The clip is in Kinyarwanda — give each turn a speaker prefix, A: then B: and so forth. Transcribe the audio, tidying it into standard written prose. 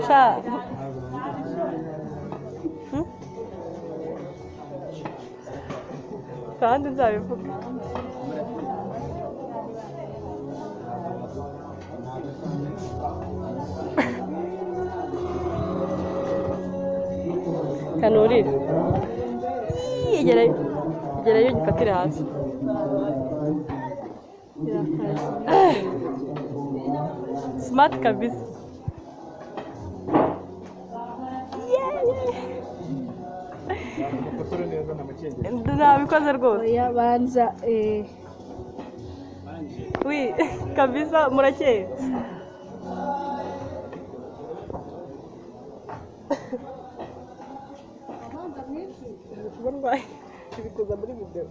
A: Sha. Kandi nzabivuga. Kanurire. Igerayo. Igerayo gifatire hasi. Smart kabisa. Nabikoze rwose.
B: Oya banza
A: Oui, kabisa murakeye. Ndwaye ibikuza muri video.